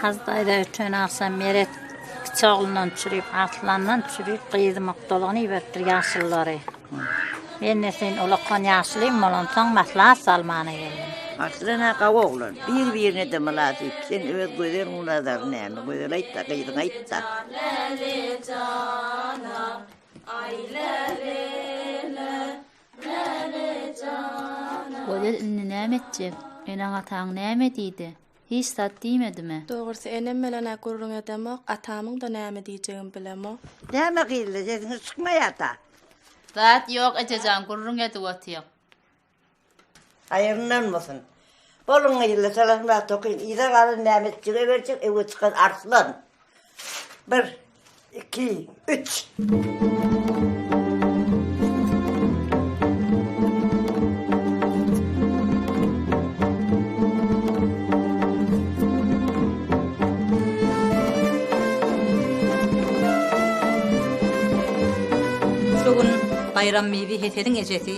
Hazdaýda öten agşam Meret kiçi oglundan çürüp, Arslandan çürüp, gyzy mukdalygyny iberipdir ýaşululary. Men-de sen ulakan ýaşulym bolansoň maslahat salmana geldim. Arslan-a gawy oglan, bir-birine-de mynasyp. Sen öz gözeliň nazary näme? Gözel aýt-da, gyzyňa aýt-da. Gözel indi näme etjek? Eneň-ataň näme diýdi? Hiç zat diýmedimi? Dogrusy enem bilen-ä gürrüň edemok, atamyň-da näme diýjegini bilemok. Näme gyzlar, sesiňiz çykmaýar-da? Zat ýok ejejan, gürrüň edip otyk. Haýryndan bolsun. Boluň gyzlar, salamlar tokyn. Yza galan Mehmetjige berjek, öňe çykan Arslan. Bir, iki, üç. Şu gün Baýrambibi Heseniň ejesi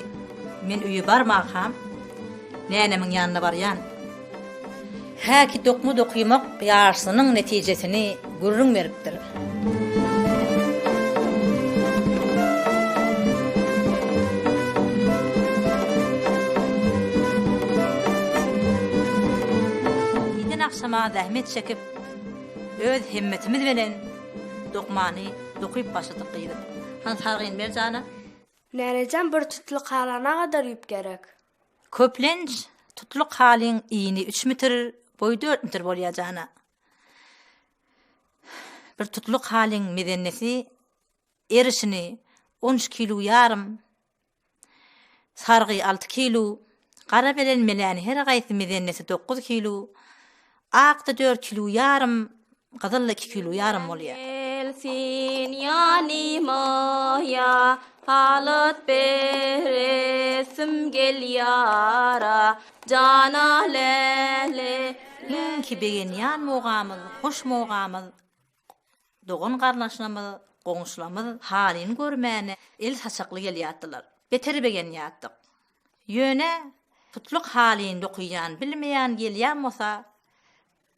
Men öýe barmankam, nänemiň ýanyna barýan. Häki dokma dokymak ýaryşynyň netijesini gürrüň beripdir. Irden agşama zähmet çekip, öz hemmetimiz bilen dokmany dokyp başladyk gyzym. Hany sargyny ber jana. Nälejan bir tutlyk hala nagadar ýüp gerek? Köplenç tutlyk halyň ini üç metr, boýy dört metr bolýar jana. Bir tutlyk halyň mezennesi erişini on üç kilu ýarym, sargy alty kilu, gara belen meläni her gaýsy mezennesi dokuz kilu, akda dört kilu ýarym, Gyzyl iki kilo ýarym bolýar. Gelsin ýanyma ýa halat beresim gelýara jana läle. Iňki begenýän mogamyz, hoş mogamyz, dogan-garyndaşlarymyz, goňşularymyz halyny görmäne el saçakly gelýärdiler. Beter begenýärdik. Ýöne tutluk halyny dokyýan bilmeýän gelýän bolsa,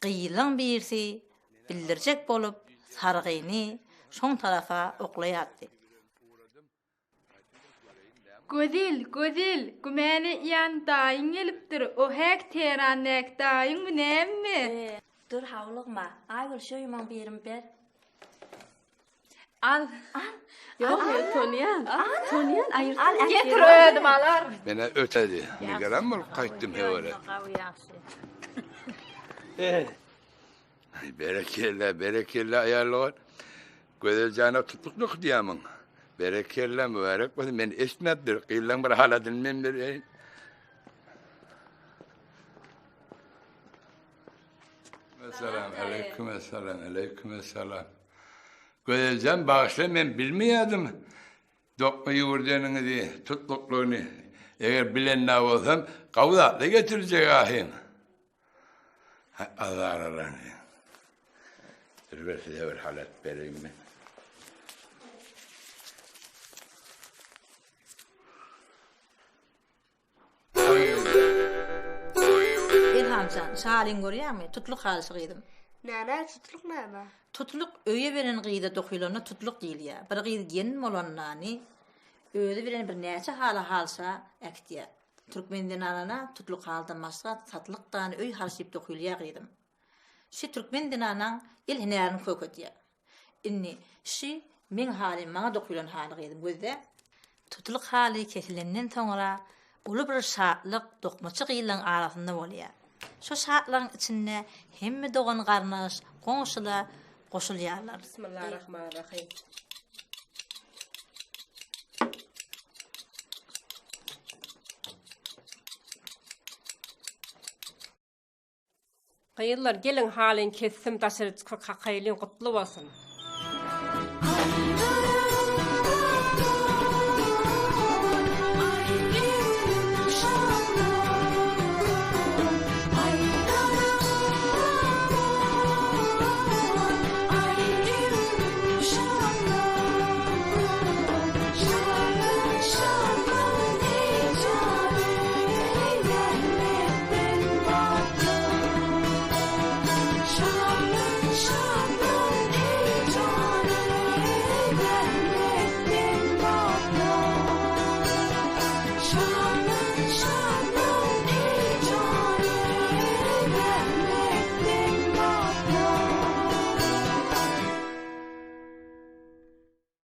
Gyzlaň birisi bildirjek bolup sargyny şoň tarapa oklaýardy. Gözel, Gözel, gümäne iýen daýyň gelipdir, o häk Tehrandäki daýyňmy nämmi? Dur howlugma, Aýgül şu ýumaň birini ber. Al. Al. Ýok, men tanýan. Tanýan, aýyrt. Al, getir özüm alar. Menä ötedi. Megerem bolup gaýtdym hewele. Gawy ýagşy. Ay berekella, berekella aýallar. Gözel jana tutluk dok diýýämiň. Berekella, mübarek bolsun. Men eşitmäpdir. Gyzlaň bir haladyny men bereýin. Esselam, aleyküm esselam, aleyküm esselam. Gözeljan bagyşla men bilmeýärdim dokma ýüwürdeniňizi, tutluklygyny. Eger bilen-de bolsam, gawy zatlar getirjek ahyn. Haý, azaralany. Dur bir size bir halat bereýin men. Elhamjan, şalyňy görýäňmi? Tutluk halysy gyzym. Näme, tutluk näme? Tutluk öýe beren gyza dokylanda tutluk diýilýär. Bir gyz gelin bolandany özi bilen bir näçe haly halşa äkitýär. Türkmen zenanana tutluk halydan başga satlyk dany öý halysy diýip dokylýar gyzym. Şi türkmen zenanaň el hünärini kökedýär. Indi şi meň halym maňa dokulan haly gyzym gözle. Tutulyk haly kesilenden soňra uly bir şatlyk dokmaçy gyzlaň arasynda bolýar. Şo şatlygyň içinde hemme dogan-garyndaş, goňşula goşulýarlar. Bismillarahmanrahim. Gyzlar geliň halyny kesdim daşary çykyp kakaýlyň gutly bolsun.